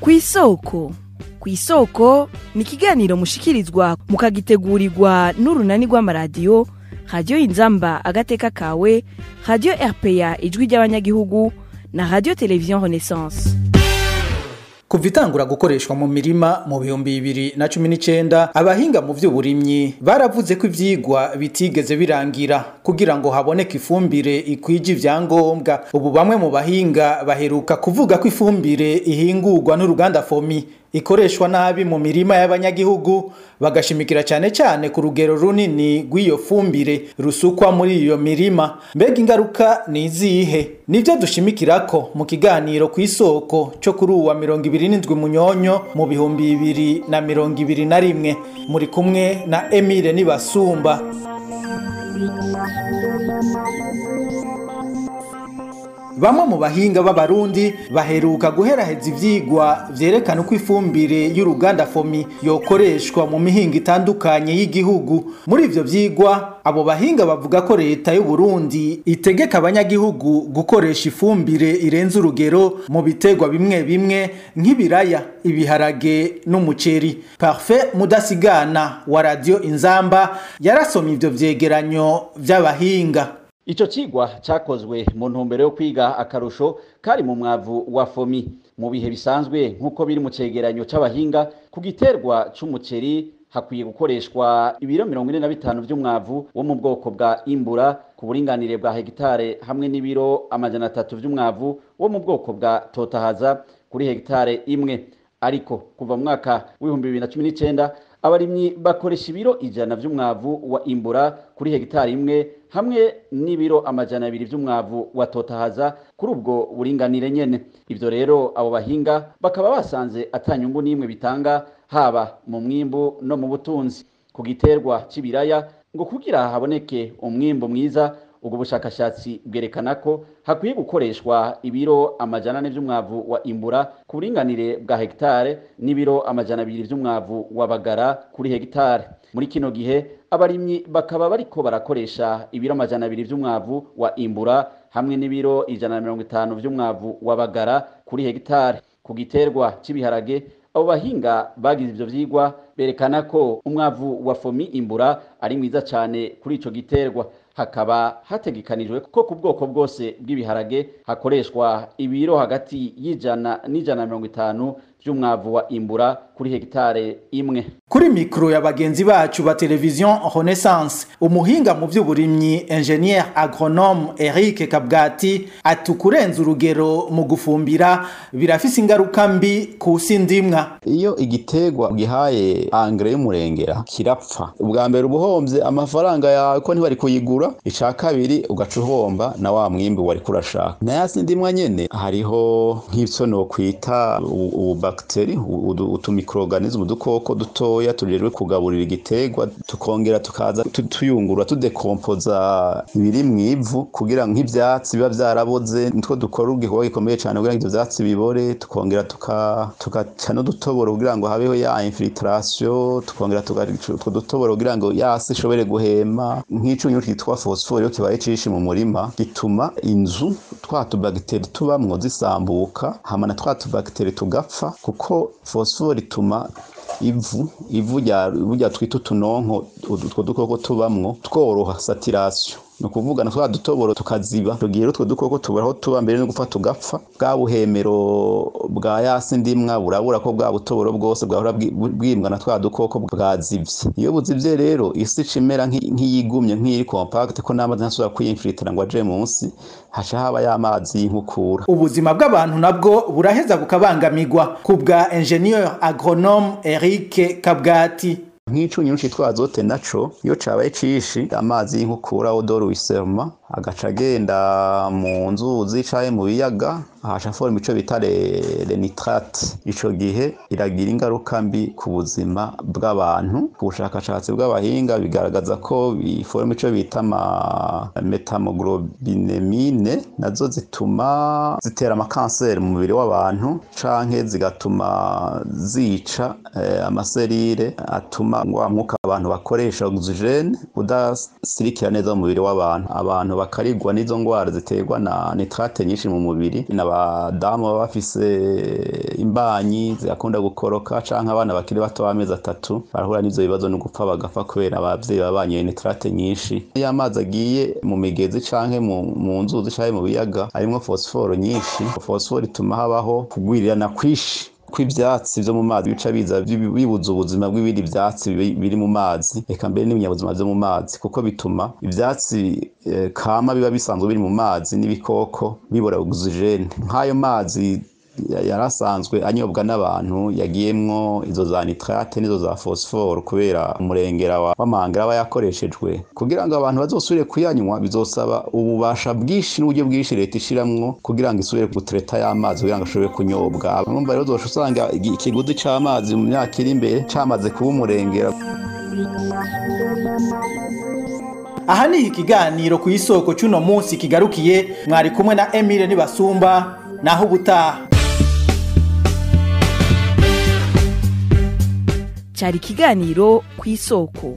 Kw'isoko. Kw'isoko ni ikiganiro mushikirizwa mukagitegurirwa n'urunani rw'amaradiyo Radio Inzamba agateka kawe, Radio RPA ijwi ry'abanyagihugu na Radio Télévision Renaissance. Kuva itangura gukoreshwa mu mirima mu 2019, abahinga mu vy'uburimyi baravuze ko ivyigwa bitigeze birangira kugira ngo haboneke ifumbire ikwije ivyangombwa. Ubu bamwe mu bahinga baheruka kuvuga ko ifumbire ihingurwa n'uruganda FOMI ikoreshwa nabi mu mirima y'abanyagihugu, bagashimikira cyane cyane ku rugero runini rw'iyo fumbire rusukwa muri iyo mirima. Mbega ingaruka ni izihe? Nivyo dushimikirako mu kiganiro kw'isoko cyo kuri uwa 27 Munyonyo mu 2021. Muri kumwe na Emile Nibasumba. Bamwe mu bahinga b'abarundi baheruka guheraheza ivyigwa vyerekana uko ifumbire y'uruganda FOMI yokoreshwa mu mihingo itandukanye y'igihugu. Muri ivyo vyigwa, abo bahinga bavuga ko leta y'u Burundi itegeka abanyagihugu gukoresha ifumbire irenze urugero mu biterwa bimwe bimwe nk'ibiraya, ibiharage n'umuceri. Parfait Mudasigana wa Radio Inzamba yarasomye ivyo vyegeranyo vy'abahinga. Ico cigwa cakozwe mu ntumbero yo kwiga akarusho kari mu mwavu wa FOMI mu bihe bisanzwe nk'uko biri mu cegeranyo c'abahinga. Ku giterwa c'umuceri hakwiye gukoreshwa ibiro 45 vy'umwavu wo mu bwoko bwa imbura ku buringanire bwa hegitare, hamwe n'ibiro 300 vy'umwavu wo mu bwoko bwa totahaza kuri hegitare imwe. Ariko kuva mu mwaka w'ibihumbi 2019 abarimyi bakoresha ibiro 100 vy'umwavu wa imbura kuri hegitari imwe hamwe n'ibiro 200 vy'umwavu wa totahaza kuri ubwo buringanire nyene. Ivyo rero abo bahinga bakaba basanze atanyungu n'imwe bitanga haba mu mwimbu no mu butunzi. Ku giterwa c'ibiraya ngo kugira haboneke umwimbu mwiza, ubwo bushakashatsi bwerekana ko hakwiye gukoreshwa ibiro 400 vy'umwavu wa imbura ku buringanire bwa hegitare n'ibiro 200 vy'umwavu wa bagara kuri hegitare. Muri kino gihe abarimyi bakaba bariko barakoresha ibiro 200 vy'umwavu wa imbura hamwe n'ibiro 150 vy'umwavu wa bagara kuri hegitare. Ku giterwa c'ibiharage, abo bahinga bagize ivyo vyigwa berekana ko umwavu wa FOMI imbura ari mwiza cane kuri ico giterwa. Hakaba hategekanijwe ko ku bwoko bwose bw'ibiharage hakoreshwa ibiro hagati y'ijana n'ijana 50 vy'umwavu wa imbura kuri hegitare imwe. Kuri mikro ya bagenzi bacu ba Television Renaissance, umuhinga mu vy'uburimyi ingénieur agronome Eric Kabgati atukurenza urugero mu gufumbira birafise ingaruka mbi ku sindimwa. Iyo igiterwa gihaye angre y'umurengera kirapfa, ubwa mbere ubuhomvye amafaranga yawe ko ntibari kuyigura, ica kabiri ugaca uhomba na wa mwimbi wari kurashaka. Na ya sindimwa nyene hariho nk'ivyo no kwita ububakteri, utumikroorganisme, udukoko dutoya tujejwe kugaburira igiterwa, tukongera tukaza tuyungurura tudekompoza ibiri mw'ivu kugira nk'ivyatsi biba vyaraboze, nitwo dukora igikorwa gikomeye cane kugira ngo ivyo vyatsi bibore, tukongera tugaca n'udutoboro kugira ngo habeho ya infiltration, tukongera tugaca udutoboro kugira ngo yasi ishobore guhema. Nk'icunyu kitwa phosphore iyo kibaye cishi mu murima gituma inzu twa tubagiteri tubamwo zisambuka, hama na twa tubagiteri tugapfa, kuko phosphore ituma ivu rya twita utunonko utwo dukoko tubamwo tworoha saturation, no kuvuga na twa dutoboro tukaziba, tugiye utwo dukoko tubura aho tuba mbere no gupfa tugapfa. Bwa buhemero bwa yasi ndimwa burabura ko bwa butoboro bwose bwahora bwimbwa na twa dukoko bwazivye. Iyo buzivye rero isi cimera nk'iyigumye nk'iri compact, ko n'amazi ntasubira kwiyinfiltra ngo aje munsi, haca haba ya mazi y'inkukura. Ubuzima bw'abantu nabwo buraheza bukabangamirwa ku bwa ingénieur agronome Eric Kabgati. Nk'icunyu citwa azote naco iyo cabaye cishi, amazi y'inkukura odoro ruissellement agaca agenda mu nzuzi canke mu biyaga, ahaca forma ico bita le nitrate. Ico gihe iragira ingaruka mbi ku buzima bw'abantu. Ku bushakashatsi bw'abahinga bigaragaza ko biforma ico bita ama méthémoglobinémie, nazo zituma zitera amakanseri mu mubiri w'abantu canke zigatuma zica amaserire atuma bituma wa mwuka abantu bakoresha oxygene udasirikira neza mu mubiri w'abantu, abantu bakarigwa n'izo ngwara ziterwa na nitrate nyinshi mu mubiri. N'abadamu baba bafise imbanyi zigakunda gukoroka, canke abana bakiri bato b'amezi 3 barahura n'ivyo bibazo no gupfa bagapfa kubera abavyeyi baba banyoye nitrate nyinshi. Iyo amazi agiye mu migezi canke mu nzuzi canke mu biyaga harimwo fosiforo nyinshi, fosiforo ituma habaho kugwirirana kwinshi kw'ivyatsi vyo mu mazi, bica biza bibuza ubuzima bw'ibindi vyatsi biri mu mazi, eka mbere n'ibinyabuzima vyo mu mazi, kuko bituma ivyatsi kama biba bisanzwe biri mu mazi n'ibikoko bibura oxygene. Nk'ayo mazi yarasanzwe anyobwa n'abantu yagiyemwo izo za nitrate n'izo za phosphore kubera umurengera w'amahangara aba yakoreshejwe, kugira ngo abantu bazosubire kuyanywa bizosaba ububasha bwinshi n'uburyo bwinshi leta ishiramwo kugira ngo isubire gutreta y'amazi kugira ngo ashobore kunyobwa. Urumva rero uzoca usanga ikiguzi c'amazi mu myaka iri imbere camaze kuba umurengera. Aha ni ikiganiro ku isoko c'uno munsi kigarukiye, mwari kumwe na Emile Nibasumba, naho ubutaha. Cari ikiganiro ku isoko.